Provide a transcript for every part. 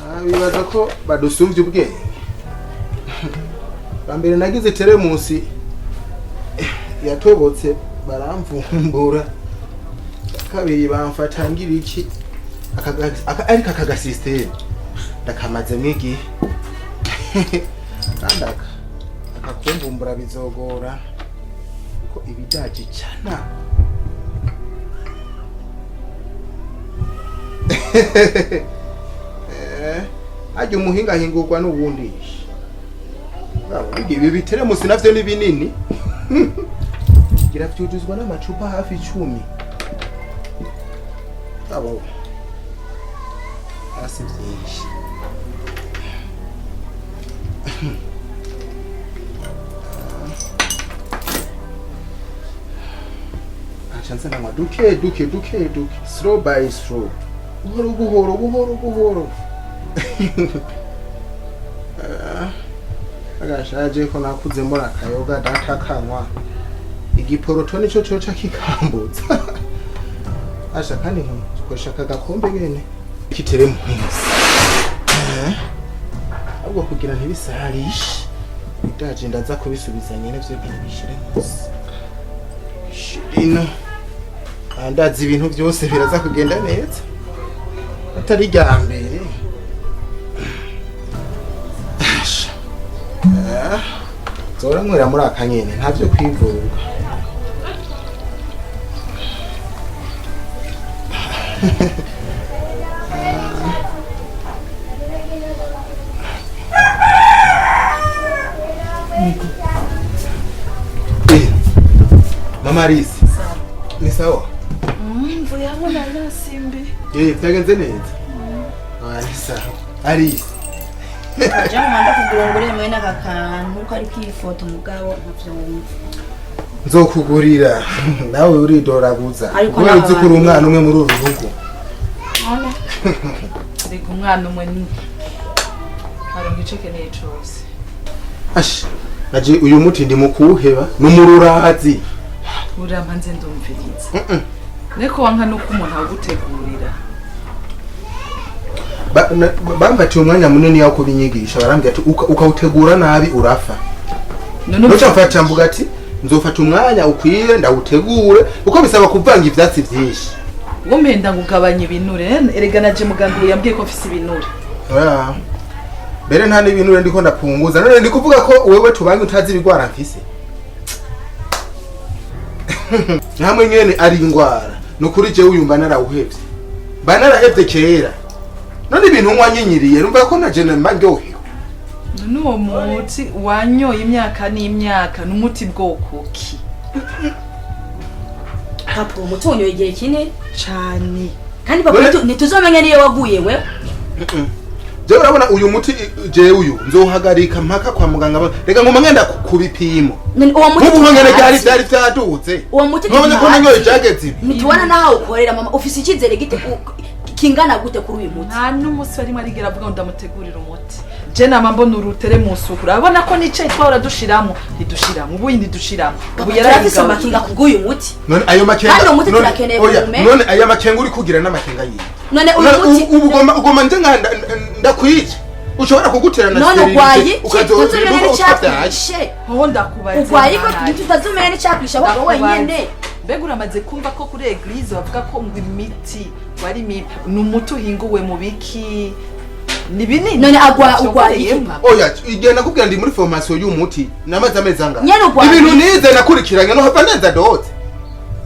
Ah, bibaza ko badusumvye ubwenge. Bwa mbere nagize teremusi yatobotse baramvumbura, kabiri bamfata ngira iki, ariko aka gasisiteme ndakamazemwo igihe, kandi aka akakumvumbura bizogora kuko ibidaje cana. Harya umuhinga ahingurwa n'uwundi. Ibi biteremusi navyo ni binini, gira vyuzuzwa n'amacupa hafi 10. Abo hasi vyinshi. Aca nza nanywa duke duke duke duke, slow by slow, buhoro buhoro buhoro buhoro. Agashaje ko nakuze mbona akayoga data kanywa igiporoto nico coca kikambutsa. Asha, kandi nkoresha aka gakombe nyene kitere munsi. Ahubwo kugira ntibisarishe bidaje, ndaza kubisubiza nyene vyo bishire munsi. Ino andazi ibintu byose biraza kugenda neza atari rya mbere. Asha. Zora nywera muri aka nyene, ntavyo kwivuga. Mama Alice. Ni sawa? Mvuye hamwe na Nasimbi. Byagenze neza. Ah, ni sawa. Alice. Aje muhanda kugira ngo urebe mwene aka kantu kari kwifoto, mugabo ntavyo wumva. Nzokugurira. Nawe uridoraguza. Ariko Kubera uzi ko uri n'abandi. umwana umwe muri uru rugo. Reka umwana umwe ni aronka ico akeneye cose. Ash. Naje uyu muti ndi mukuheba n'umururazi. Urampa nze ndumviriza. Neko wanka nuko umuntu agutegurira. Bamfatiye umwanya munini wo kubinyigisha, barambwira ati ukawutegura nabi urafa. None Nuca mfata mvuga ati nzofata umwanya ukwiye ndawutegure, kuko bisaba kuvanga ivyatsi vyinshi. Wumpenda ngo ugabanye ibinure, erega naje muganga ubu yambwiye ko mfise ibinure. Oya. Mbere nta n'ibinure ndiko ndapunguza, none ndi kuvuga ko wewe tubanye utazi ibigwara mfise. Hamwe nyene ari ingwara, nukuri jewe uyu mba narawuhevye, mba narahevye kera. None ibintu nywa nyinyiriye, numva ko na jene mba ndyohewe. None uwo muti wanyoye imyaka n'imyaka ni umuti bwoko ki? Papa, uwo muti wonyoye igihe kinini Cane. kandi papa, ntituzomenya niyo waguye we. Jewe urabona uyu muti, jewe uyu nzohagarika mpaka kwa muganga, reka nguma ngenda ku bipimo. None uwo muti Nk'ubu nkongene tutazi. vyari vyadutse. Uwo muti Ntubonye ko tutazi. nanyoye ivyageze ibi. Ntitubona naho ukorera. Mama, ufise icyizere gite kingana gute kuri uyu muti? Nta n'umunsi warimwe arigera avuga ngo ndamutegurira umuti. Je nama mbona urutere mu suku, urabona ko nicaye twahora dushiramo, ntidushiramo ubu, ntidushiramo ubu. Papa, turafise amakinga kubw'uyu muti. None ayo makenga Kandi uwo muti none- turakeneye oya, kuwumenya. none ayo makenga uri kugira n'amakenga yiwe. None uyu None muti ubu ugomba nje nka ndakwica, ushobora kugutera na None sterilite, urwaye iki? ukazoziruka Ntituzomenya utabyaye. n'icyakwishe. Hoho ndakubaza. Urwaye ko Ntanaye. ntitutazomenya n'icyakwishe ahubwo Ndakubaza. wenyene. Mbega uramaze kumva ko kuri église bavuga ko ngo imiti wari mibi? Ni umuti uhinguwe mu biki? Ni binini. None agwa iki? Oya, igihe nakubwira ndi muri formation y'umuti namaze amezi angahe? Nyene urwaye Ibintu iki? nize nakurikiranye no hava neza dotse.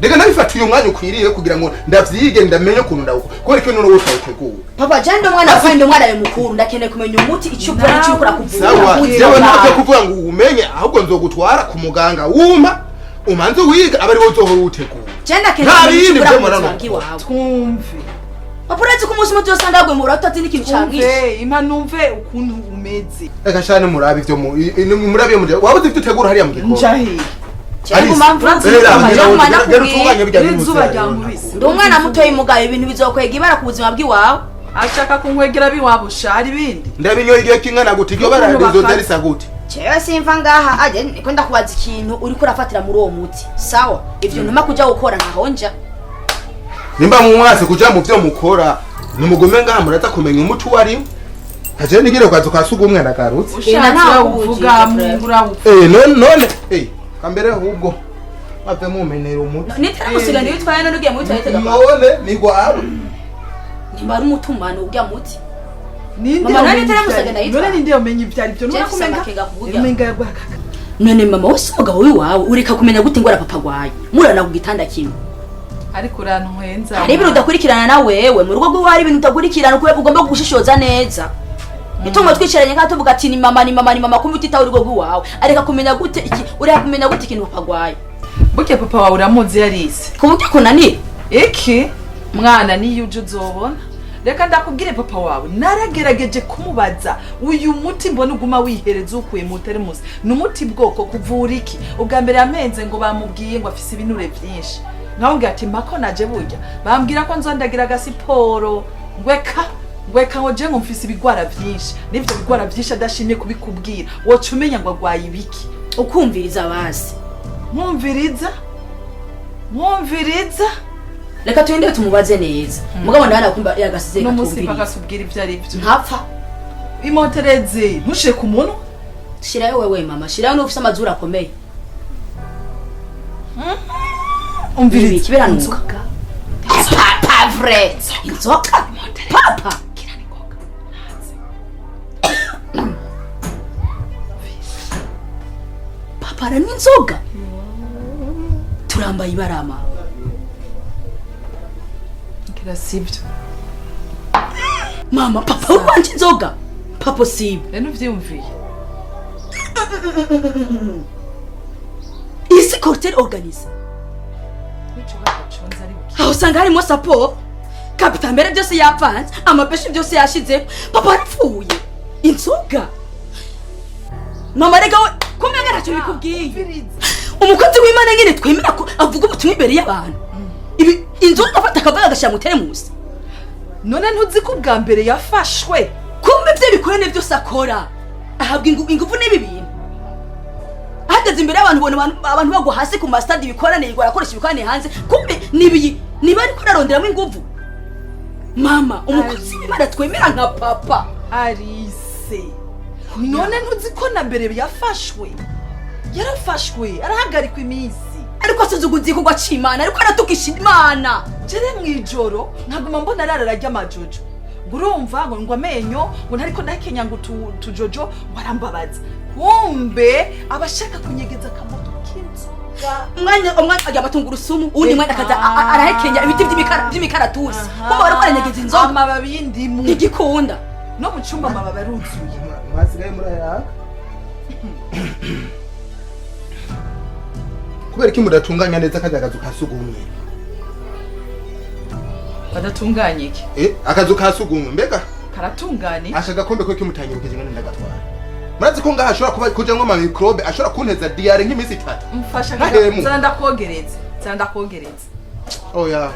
Reka nabifatiye umwanya ukwiriye kugira ngo ndavyige, ndamenye ukuntu ndawukora, kubera ko none wowe utawutegura. Papa, je ndi umwana kandi ndi umwana wawe mukuru, ndakeneye kumenya umuti icyo ukora, icyo ukora kuvura Sawa. ubuzima Jewe bwawe. ntavyo kuvuga ngo uwumenye, ahubwo nzogutwara ku muganga wuma umanze wiga, aba ari wowe uzohora uwutegura. Je ndakeneye Nta kumenya icyo bindi ukora ku vyo buzima murano. bw'iwawe. Twumve. Papa, uretse ko umunsi umwe uzosanga yaguye mu burato ati n'ikintu camwishe. Twumve impa numve ukuntu umeze. Reka shane, murabe ivyo murabe iyo mujya, waba uzi ivyo utegura hariya mu gikoni. Nja hehe? Cyangwa mpamvu N'izuba ryankubise. ndi umwana mutoyi, mugayo ibintu bizokwega ibara ku buzima bw'iwawe. Ashaka kunkwegera biwabusha, hari ibindi. Ndabinyoye igihe kingana gute? Iryo bara N'ukuntu rizoza bakata. risa gute? Jewe simva ngaha aje niko ndakubaza ikintu uriko urafatira muri uwo muti. Sawa, ivyo ntuma kuja gukora ntaho nja. Nimba mwase kuja mu vyo mukora, nimugume ngaha muraza kumenya umuti wari. Kaje nigire ku kazu ka sugumwe ndagarutse. Ushatse ntawe uvuga uwujije, mungura. None none kambere ahubwo bave mumenera umuti. Niteramusiga ndibitwaye, none ugiye muri toilette gapapa? None ni gwawe. Nimba ari umutumano urya muti. Ninde Mama, none yomenya iteramusaga ivyo ari- ndayitwara. None ninde yomenya ivyo ari byo? None Jeff kumenga Samakenga kuburya. umenga yagwakaka. None mama, wose umugabo wiwawe ureka kumenya gute ingwara papa agwaye, murana ku gitanda kimwe? Ariko urantwenza. Hari ibintu udakurikirana na wewe mu rugo rw'iwawe, hari ibintu udakurikirana kubera ugomba gushishoza neza. Nitungo twicaranye nka tuvuga ati ni mama, ni mama, ni mama, kumbe utitaho urugo rw'iwawe. Areka kumenya gute iki, ureka kumenya gute ikintu papa agwaye? Burya papa wawe uramuzi yarize. Ku buryo kunanira. Iki mwana niyo uje uzobona. Reka ndakubwire, papa wawe naragerageje kumubaza: uyu muti mbona uguma wihereza ukuye mu teremusi ni umuti bwoko kuvura iki? Ubwa mbere yamenze ngo bamubwiye ngo afise ibinure byinshi. Nkababwira ati mpako naje burya bambwira ko nzondagira agasiporo, ngweka ngweka, ngo je ngo mfise ibigwara byinshi. N'ivyo bigwara byinshi adashimye kubikubwira, woca umenya ngo agwaye ibiki? Ukumviriza basi. Nkumviriza, nkumviriza. Reka turinde tumubaze neza, mugabo ndabona kumva yagasize. Uno munsi katumviriza. mpaka ibyo ari byo. Ntapfa. Imotereze, ntushire ku munwa. Shirayo wewe mama, shirayo n'ufise amazuru akomeye. Umviriza. Ibi kiberanuka. Papa, vrai inzoka papa. Kira ni ngoga. Papa aranywa inzoga, turambaye ibarama. Kira sibyo. Mama, papa wanje inzoga, papa sibo. Rero uvyiyumviye. Isi cocktail organize. Nico bagaconze ari buki. Aho usanga harimo sapo kapitambere byose yavanze, amapeshi byose yashizeho. Papa arapfuye inzoga. Mama, reka we kumenga ntacyo bikubwiye. Umukozi w'Imana nyine twemera ko avuga ubutumwa imbere y'abantu, ibi inzoga afata akavuga agashyira mu teremusi. None ntuzi ko ubwa mbere yafashwe? Kumbe ibyo bikorane byose akora ahabwa ingufu n'ibi bintu. Ahagaze imbere y'abantu ubona abantu bagwa hasi ku masitade, ibikorane yigwa arakoresha ibikorane hanze. Kumbe nibi niba ariko araronderamo ingufu. Mama, umukozi w'Imana twemera nka papa. Arise, none ntuzi ko na mbere yafashwe? Yarafashwe arahagarikwa iminsi. Ariko asuzuguza igikorwa c'Imana, ariko aratukisha Imana. Jere mwijoro nkaguma mbona arara ararya amajojo, ngo urumva ngo amenyo ngo ntariko ndahekenya, ngo tujojo ngo arambabaza. Kumbe abashaka kunyegeza akamoto k'inzoga. Umwanya umwanya ajya amatungurusumu, uwundi mwanya akaza arahekenya ibiti by'imikaratusi. Kumbe bariko aranyegeza inzoga. Amababi y'indimu. Ntigikunda. No mu cyumba amababi aruzuye. Mwasigaye murayaka kubera iki mudatunganya neza karya kazu ka sugumwe? Badatunganya iki? Akazu ka sugumwe mbega. Karatunganye. Asha agakombe ko kimutanyibukije ngene ndagatwara. Murazi ko ngaha ashobora kuba kujamwo ama microbe ashobora kunteza diarrhée nk'iminsi 3. Mfasha. Ntahemu. Zana ndakogereze, zana ndakogereze. Oya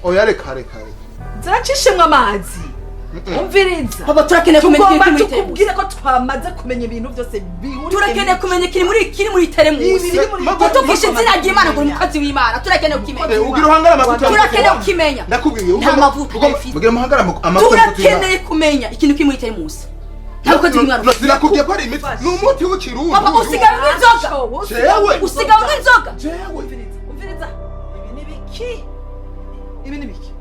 oya, reka reka reka. Ziracishemwo amazi, umviriza. Papa, turakeneye kumenya Tugomba ikiri muri teremusi. tukubwire ko twamaze kumenya ibintu byose bihuriye. Turakeneye kumenya ikiri muri teremusi. Ibiri muri Utukisha izina ry'Imana ngo uri umukozi w'Imana, turakeneye kukimenya. Ugira uhangara amavuta. Turakeneye kukimenya. Ndakubwiye. Nta mavuta dufite. Mugira muhangara amavuta. Turakeneye kumenya ikintu kiri muri teremusi. Nta mukozi w'Imana. Sinakubwiye ko ari imiti, ni umuti w'ikirundi. Papa, usigaye unywa inzoga. Jewe. Usigaye unywa inzoga. Jewe. Umviriza, umviriza, ibi ni biki? Ibi ni biki?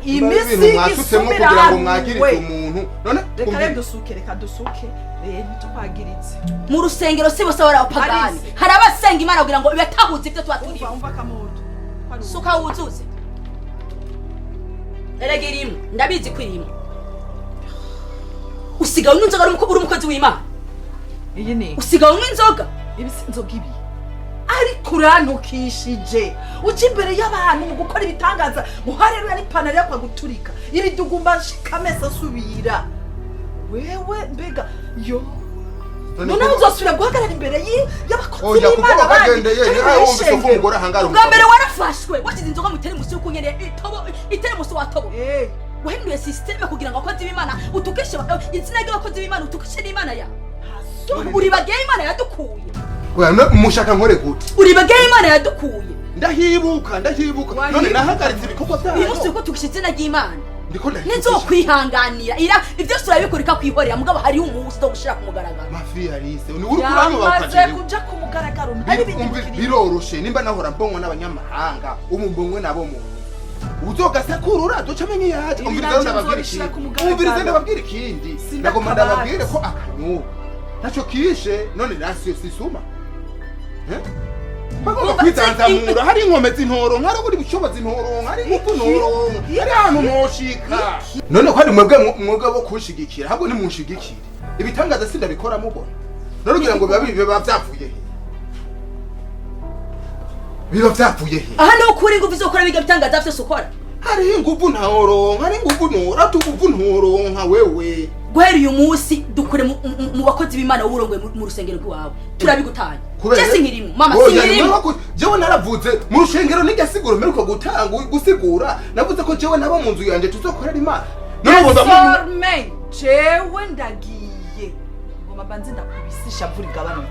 Imisi Imisi mwasutsemo kugira ngo mwagirize isubira. umuntu none. Reka rero dusuke, reka dusuke rero ntitwagiritse. Mu rusengero si bose bari abapagani. Alice. Hari abasenga Imana kugira ngo ibatahuze ibyo tuba Umva. turimo. Umva akamoto. Suka wuzuze. Erega irimo, ndabizi ko irimo. Usigaye unywa inzoga uri umukozi w'Imana? Iyi ni Usigaye unywa inzoga? Ibi si inzoga ibi, ariko urantukishije uca imbere y'abantu mu gukora ibitangaza ngo hareruya n'ipantaro yakwa guturika ibidugumba nshikamesa asubira. Wewe mbega yo, noneho uzosubira guhagarara imbere y'abakozi Oya, kuko b'Imana bandi wakagendeye canke niwe wumvise ko y'ishengero? umugore ahangara. Ubwa mbere warafashwe washyize inzoga mu teremusi y'uko nyene itobo iteremusi watobo. Wahinduye système kugira ngo abakozi b'Imana utukishe izina ry'abakozi b'Imana, utukishe n'Imana yawe. Uri bagiye Imana yadukuye. Oya, mushaka nkore gute? Uribagiye Imana yadukuye. Ndahibuka, ndahibuka. None nahagaritse ibikorwa Uyu munsi byayo. uko tugisha izina ry'Imana. Ndiko ndahibuka. Nizokwihanganira ira ibyo turabikora ikakwihorera, mugabo hariho umunsi wo gushira ku mugaragaro. Mafi Alice, ni uri kuranyuba. Yamaze kuja ku mugaragaro, ntari bindi bikiri. Biroroshe, nimba nahora mbonwa n'abanyamahanga, ubu mbonwe nabo mu uzogasekurura duce amenye yaje. Ibi Umviriza, navyo ndababwira nzobishira ikindi. ku mugaragaro. Umviriza, ndababwira ikindi. Sindakabati. Ndagomba ndababwire ko akanyuba ntacyo kishe. None nasiyo sisuma. Eh? Bagomba Umva, kwizanzamura, hari inkomezi zintoronka, hari ubundi bushobozi ntoronka, hari ingufu ntoronka, hari ahantu ntoshika. None ko ari mwebwe mwebwe bo kunshigikira, ahubwo nimunshigikire. Ibitangaza sindabikora mubona. None ugira ngo biba byavuye he? Biba byavuye he? Aha niho ukura ingufu zo gukora biga bitangaza vyose ukora. Hariho ingufu ntaworonka, hari ingufu ntora, tugufu ntoronka wewe. Guhera uyu munsi dukure mu bakozi b'Imana w'uburongoye mu rusengero rw'iwawe, turabigutanya. Je sinkirimo, mama. Oya, Sinkirimo. Jewe naravuze mu rushengero n'irya siguro mperuka gutanga gusigura, navuze ko jewe nabo mu nzu yanje tuzokorera Imana. None ubu Désormais, jewe ndagiye, ngoma mbanze ndakubise ishavu rigabanuke.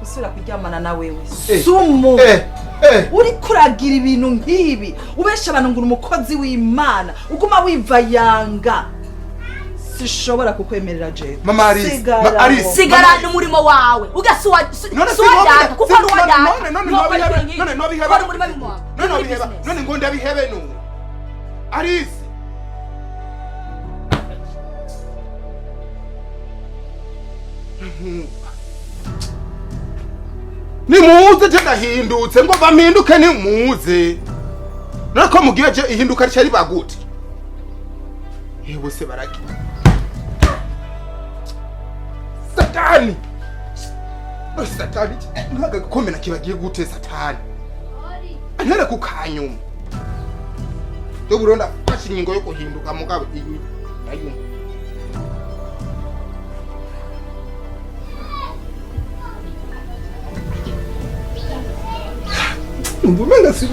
Gusubira kuryamana na wewe, sumu, uriko uragira ibintu nk'ibi, ubesha abantu ngo uri umukozi w'Imana, uguma wivayanga, sishobora kukwemerera jewe. Mama Alice, Sigara Alice. aho. Sigarana umurimo wawe ugasuwa None suwa data, kuko ari uwa data. none nobihebe, none nobihebe. Kora umurimo w'iwawe. None nobiheba, none ngo ndabihebe nu Alice. Nimuze, je ndahindutse, ngo bampinduke. Nimuze none ko mugiye, je ihinduka rica riba gute? Yewe se, baragiye. Satani! Oh, Satani, ntagakomena kibagiye gute? Satani antere ku kanyuma. Yo buronda fashe ingingo yo guhinduka, mugabo iyi ndayumva. Numva umenga si